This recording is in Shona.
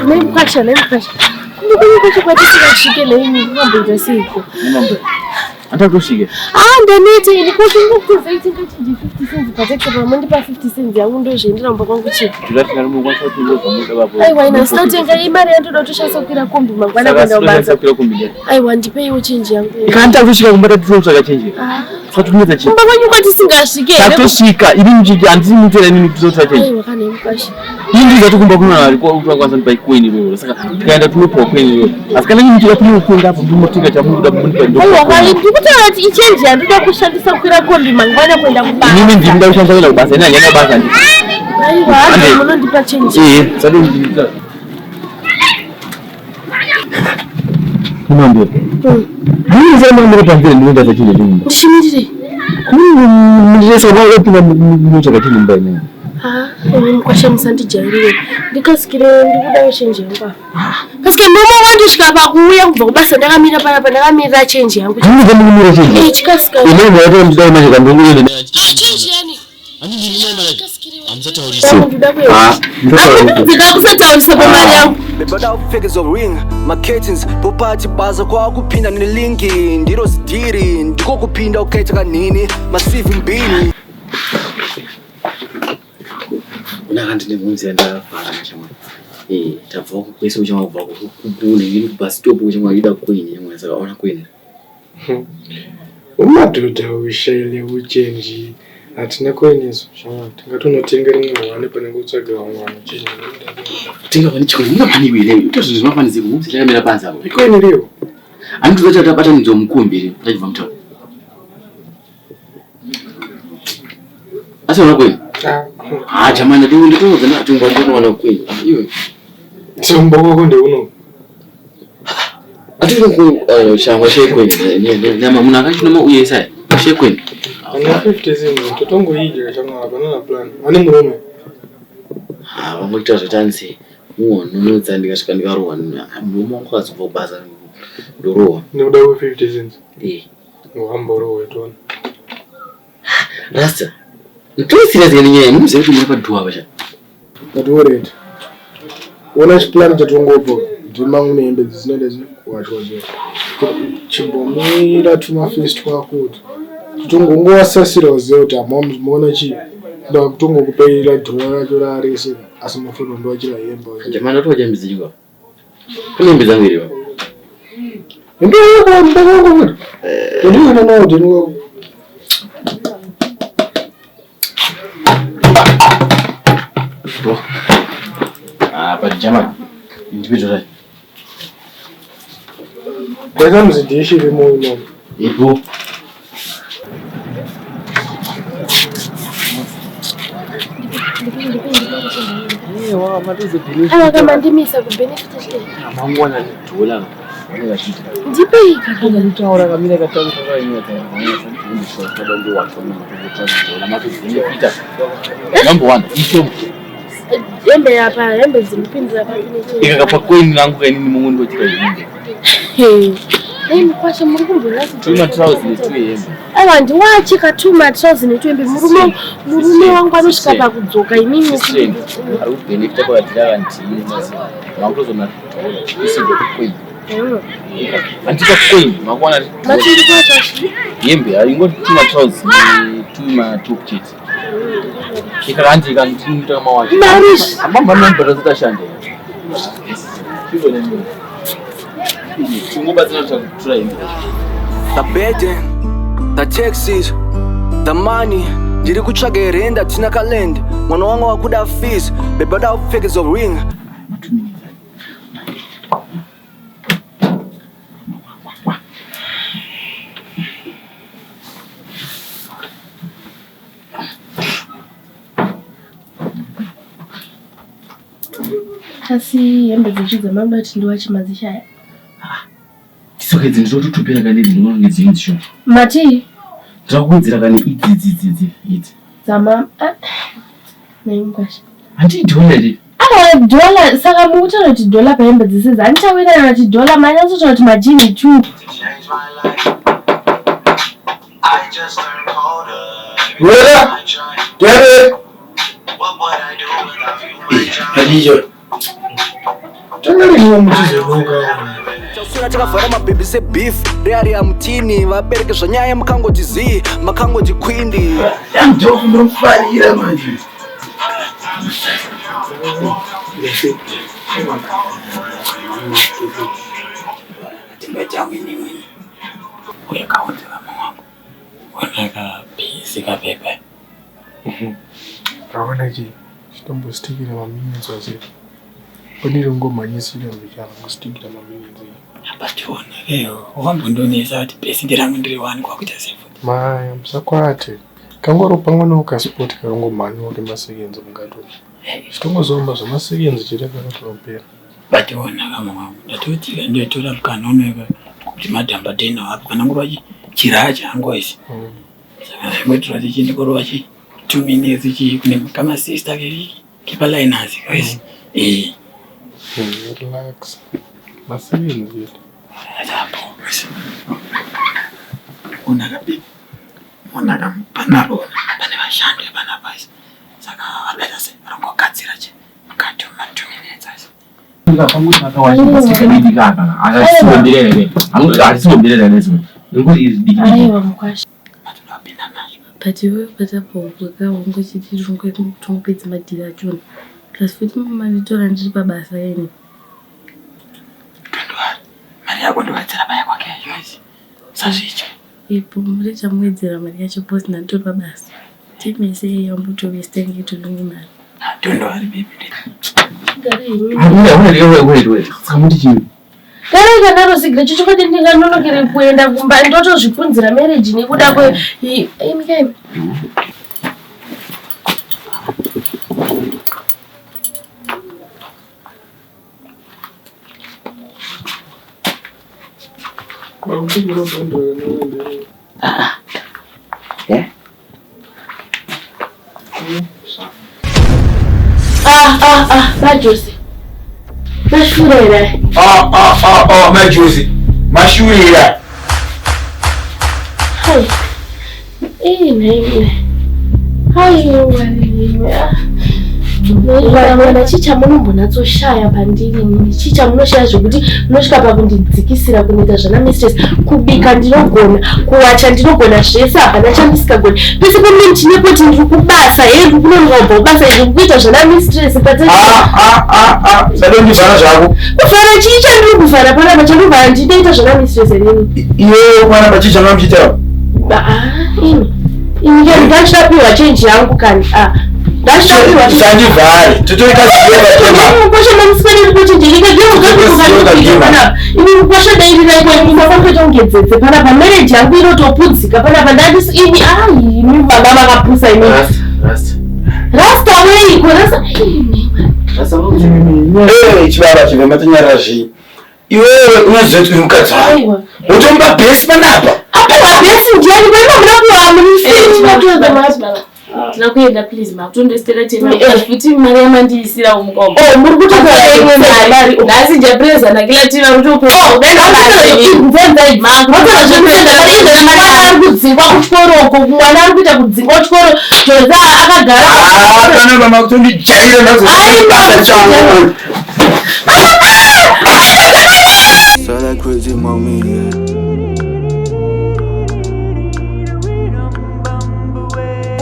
Nei mkwasha, nei mkwasha. Kumbe kwenyu kwacho kwatisingasvike nei kukamboita seiko? Andatosvike. Ah, ndanete ini kuzingokutozoitenga chinji 50 cents pateksi apa mondipa 50 cents yangu ndozviendera mumba kwangu chii. Aiwa ina sina kutenga imari yandoda kutoshandisa kukwira kombi mangwana kuenda kubasa. Aiwa ndipeiwo chenji yangu. Ikanda kusvika kumba tatotsvaka chenji. Ah. Tatotumidza chenji. Kumba kwenyu kwatisingasvike here? Tatosvika ini mchiji handisi mutera ini kutotsvaka chenji. Aiwa kana imukwashi. Ini ndizati kumba kuna vari kwakwanisa ndipa coin iroro. Saka tikaenda tinopiwa coin iroro. Asi kana ini muchida kunotenga apo ndinotenga chamunoda munipa ndo. Aiwa kani ndikutaura kuti ichenji yandoda kushandisa kukwira kombi mangwana kuenda kubasa. Inini ndinoda kushandisa kuenda kubasa. Ini handina basa ndi. Aiwa hande munondipa chenji. Eh, sadi ndinoita. Munambira. Ndini sasa munambira pamvere ndinoita zvachinja chinhu. Ndichimirire. Mundiresa wakapinda munotsvaka chinhu mumba inini. Ah, iwe mukwasha musandijairire. Ndikasikire ndikuda chenji yangu apa. Kasike mama wandisvika pakuuya kubva kubasa ndakamira panapa ndakamirira chenji yangu. Ndinoda mukumira chenji. Eh, chikasika. Inini ndakati ndida manje kandongoenda. Ah, chenji yani. Kusataurisa pamari yangu. Bebada kupfekedzwa ring macurtains popati basa kwakupinda nelingi ndiro zidhiri ndiko kupinda ukaita kanhini masivi mbini Unaka ndine mhunzi yandafara shamwari. Eh, tabva kwese kuchamwa kubva kugune ngini kubus stop kuchamwa ida kuini shamwari saka ona kuini. Umadhodha ushaile uchenji hatina koineso shamwari tingatonotenga rimwe hwani pane kutsvaga vamwe vanhu chenji. Tenga vane chikoni mungamani wile utozvo zvimafanisi kumutsi chakamira panze apo. Ikoini riyo. Anitoda chatabatanidzwa mukombi here tachibva mutauni. Asi wana kwenu? Ah, jamani ndikuudza ndikuudza ndikuona kwenu. Iwe. Tsombo wako ndeuno. Atiri ku shangwa shekweni. Nyama munhu akachinoma uye sai. Shekweni. Ana 50 zimwe totongoidya shamwa hapana na plan. Vane murume. Ah, vangoita zvetanzi. Unononodza ndikasvika ndikarohwa. Murume wangu akazobva kubasa ndorohwa. Nekuda kwe 50 cents. Eh. Wamborohwe tona. Rasta. Nditori serious nenyaya munoziva kuti muri padhuwa apa cha. But alright. Ona chiplan chatongopo ndimangu nehembe dzinoenda kuwachwa zve. Chimbomira tumafesi twako utu. Totongongowasasira uzive kuti maona chii. Ndakutongokupeira dhora racho raarese asi mafoto ndowachira hembe. Jamani watowacha hembe dzenyu Kune hembe dzangu here? Hembe yako mbangu futi. Ndinoona nawo ndinoona. Ah, but German. Individual. Kwaita muzidhishi rimo imomo. Ipo. Aiwa kama ndimisa kubenefita chete. Mangwana dhola. Ndipei kutaura kamira kataura Number one, isho. Hembe yapa, hembe dzinopindira papi nechii? Ikakapa koini rangu kainini mumwe ndochika hembe. Hey, mukwasha muri kumbonatsa. Tuma trousers netwe hembe. Aiwa ndiwachi katuma trousers netwe hembe. Murume murume wangu anosvika pakudzoka inini. Ari kubenefita pakati rakandini maziva. Makutozona isido koini. Andika coin makuwana matiri kwacho hembe haingoti tuma trousers netuma top chete. Ikaranzi ikandinoita mawachi. Marish. Mamba nombora dzitashande. Tingobatsira kutora hembe. The burden, the taxes, the money ndiri kutsvaga rent hatina kaland mwana wangu wakuda fees bebada kupfekedzwa ring Asi hembe dzechi dzamabuda kuti ndiwache madzishaya. Tsoka idzi ndinototopera kane idzi ndinoona kunge dzini dzishoma. Mati? Ndirakuwedzera kane idzi idzi idzi idzi idzi. Dzama ah, nayi mukwasha. Handii dhola here? Aiwa dhola saka mukutaura kuti dhola pahembe dzese idzi handichawirirana kuti dhola manyatsotaura kuti majini two. Wera! Dere! Khadija. Tanga rinwa muchizonoka. Chaswera takavhara mabhebhi sebeef reari mutini vabereki zvanyaya makangoti zii makangoti kwindi. Ndokunofarira manje. Kaona chi chitombostikira maminutes wazira. Paniri ngomhanyisira mbichana ngostikira maminutes. Apationa leo wakambondonesa kuti bhesi rangu ndiri wani kwakuita sefuti. Maya musakwate. Kangoro pangwana ukasport kangomhanyiwa kemaseconds mukati umu. Chitongozomba zvemaseconds chete kakatopera. Bationa kama wangu ndatoti ndotora mukana unoeka kuti madhamba tena apo kana nguva chiraya changu isi. Saka ndaingotora chichindikorova chi 2 minutes chi kune kama sister ke kepa liners guys. Eh. Relax. Maseconds chete. Apo. Ona kabibi. Ona kampanaro pane vashandi panapa isi. Saka varikuita sei varikungogadzira chi mukati ma 2 minutes asi. Aiwa mukwasha. Matodapinda nazvo. But iwe patabhoka wangochiti tongopedza madhiri achona. Plus futi manditora ndiri pabasa ini. Don't worry. Mari yako ndowedzera paya kwake yacho. Sazviitye. Ipo muri chamuwedzera mari yacho post ndanditori pabasa. Timese yambotowesta inge itori mari. Don't worry baby. Gare henyu. Kare kanaro sigira chochokwadi ndinganonokere kuenda kumba ndotozvipunzira marriage nekuda kwe imi kaimi. Makumbikira bhando rakanaka. Ah ah ah baJose. Mashurera. Ah, ah, ah, ah, majuzi mashurira. Hai. Eh nai. Hai mwari. Mwana chii chamunombonatsoshaya pandiri inini? Chii chamunoshaya zvekuti munosvika pakundidzikisira kunoita zvana mistress? Kubika ndinogona, kuwacha ndinogona, zvese hapana chandisingagoni. Pese pamunenge muchinepoti ndiri kubasa, hee ndiri kunonoka kubva kubasa, ndiri kuita zvana mistress but Ah, ah, ah, ah, sadondivhara zvako. Kuvhara chii chandiri kuvhara panapa chandiri ndinoita zvana mistress inini? Iwewe panapa chii changa muchiita? Ah, ini. Ini ke ndachitapiwa change yangu kani. Ah. Ndachitapiwa change. Sandivhare. Totoikaziva. Mukosha mamuswederi kuchinjirika ini mukosha dairiraiko munofanira kuita kunge dzetse panapa marriage yangu inotopudzika panapa ndandisi ini ai imi baba makapusa imi rasta weiko rasta Eh, chibaba chibva matonyarara zvii. Iwewe unoziva kuti uri mukadzi wangu. aiwa Wotomupa bhesi panapa. apiwa bhesi ndiani kwema muna kuwa munisinotoa Tina kuenda please makutondestera chena futi mari yamandiisira umukombo. Oh, muri kutotora imwe mari. Nhasi japreza nakila tiva ari kudzingwa kuchikoro uko mwana ari kuita kudzingwa kuchikoro Joza akagara Ah, panapa makutondijaira Aiwa. ndazoaa changu.